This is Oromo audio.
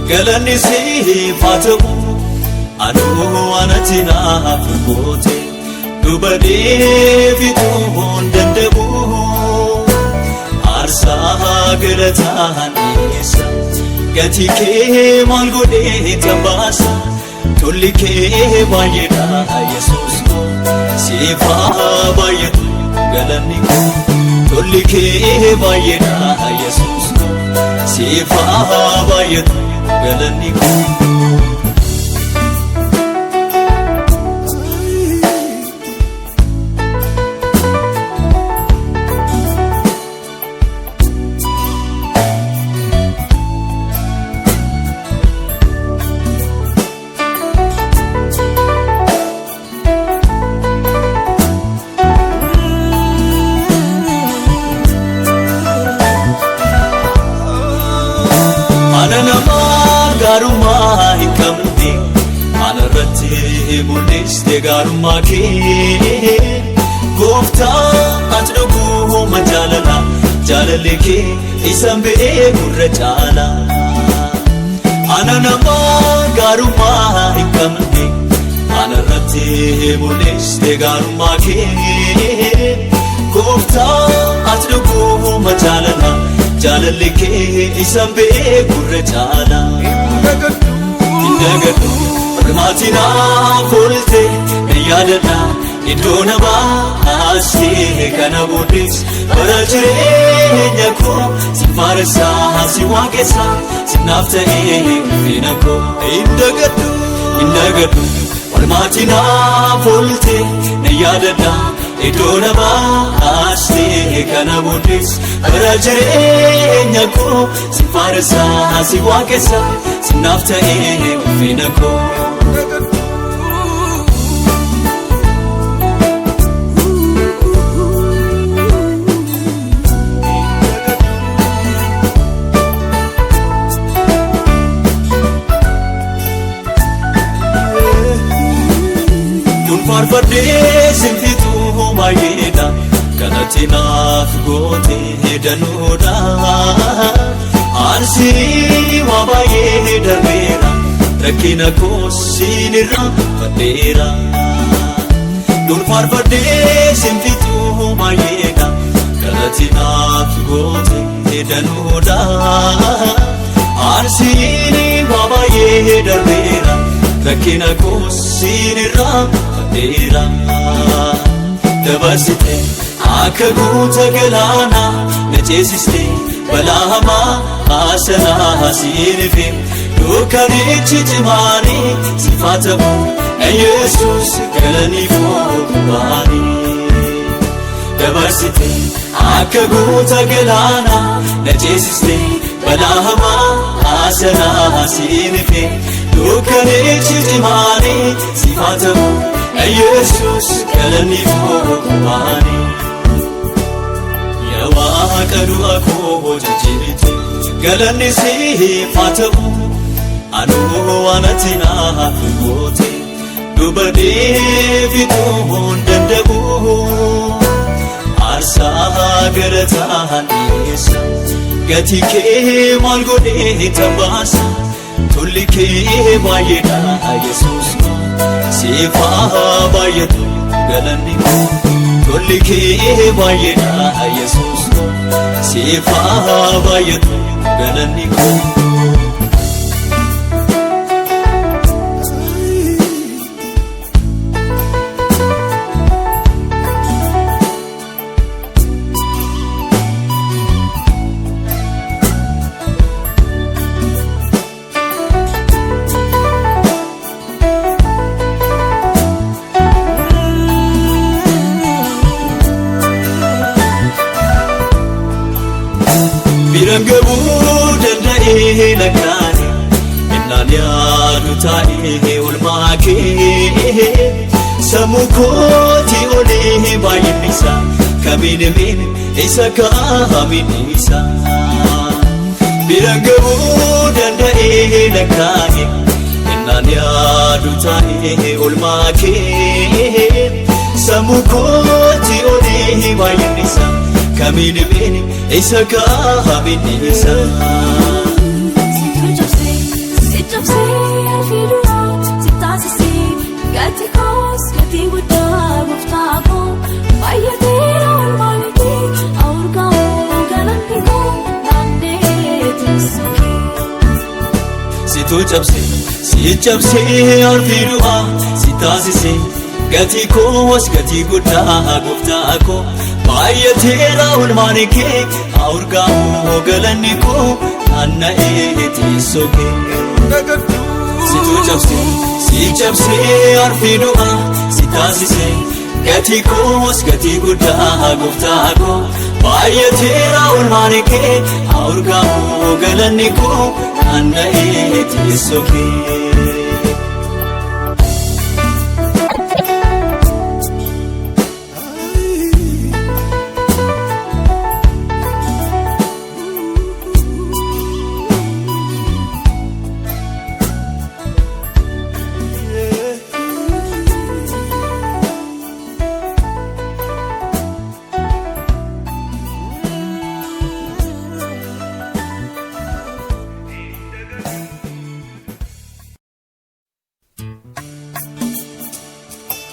Galanni siif haa ta'u anuu anatti naaf goote dubbadhee fixuu hin danda'u aarsaa galataan dhiyeessa gatii kee maal godhee tambaasa tolli kee baay'eedha Yesuus koo siif haa baay'atu galanni koo tolli kee baay'eedha Yesuus koo siif haa baay'atu galanni koo. Ana nama gaarummaa hin qabne ana irratti mul'iste gaarummaa kee gooftaa ati dhuguma jaalala jaalalli kee isan beeku irra caala. Ana nama gaarummaa hin qabne ana irratti mul'iste gaarummaa kee gooftaa ati dhuguma jaalala jaalalli kee isan beeku irra caala. Hin dagadhu Olmaatii naaf oolte nan yaadadha iddoo na baastee kana booddees bara jireenya koo sin faarsaa si waaqessa sinaaf ta'ee ulfina koo. Hin dagadhu hin dagadhu Olmaatii naaf oolte nan yaadadha iddoo na baastee kana booddees bara jireenya koo sin faarsaa si waaqessa sinaaf ta'ee ulfina koo. Kun faarfadhee sin fixuu baay'eedha kanatti naaf gootee danuudha. Aansii waa baay'ee darbeera rakkina koos siin irraa fadheera. Kun faarfadhee sin fixuu baay'eedha kanatti naaf gootee danuudha. Aansii waa baay'ee darbeera rakkina koos siin irraa fadheera. Dabarsite akka guuta galaanaa na ceesiste balaa hamaa haasanaa siin ife dukkanichi cimaanii siif haa ta'u Yesuus galanii fuudhubaanii. Dabarsite akka guuta galaanaa na ceesiste balaa hamaa haasanaa siin ife dukkanichi cimaanii siif haa ta'u Yesuus galanii fuudhubaanii. Yaa Waaqa du'a koo jijjiirte galanni siif haa ta'u anuu anatti naaf goote dubbadhee fixuu hin danda'u aarsaa galataan dhiyeessa gatii kee maal godhee tambaasa tolli kee baay'eedha Yesuus koo siif haa baay'atu galanni koo tolli kee baay'eedha Yesuus koo siif haa baay'atu galanni koo. danda'ee lakkaa'e innaan yaadu taa'ee olmaa kee sammuu kootii olee baay'inni isaa kamiin miin isa kamiin isa bira ga'uu danda'ee lakkaa'e innaan yaadu taa'ee olmaa kee sammuu kootii olee baay'inni isaa kamiin miin isa kamiin isa. Situ cabsee, si cabsee alfii duraa si taasisee gati koos gatii guddaa gooftaa koo baay'ateera olmaan kee awurgaa'oo galanni koo naannee teessoo kee. Situ cabsee, si cabsee arfii du'aa si taasisee gatii koos gatii guddaa gooftaa koo baay'ateera olmaan kee awurgaa'oo galanni koo naanna'ee teessoo kee. Situ cabsee, si cabsee arfii du'aa si taasisee gatii koos gatii guddaa gooftaa koo baay'ateera olmaan kee awurgaa'oo galanni koo naanna'ee teessoo kee.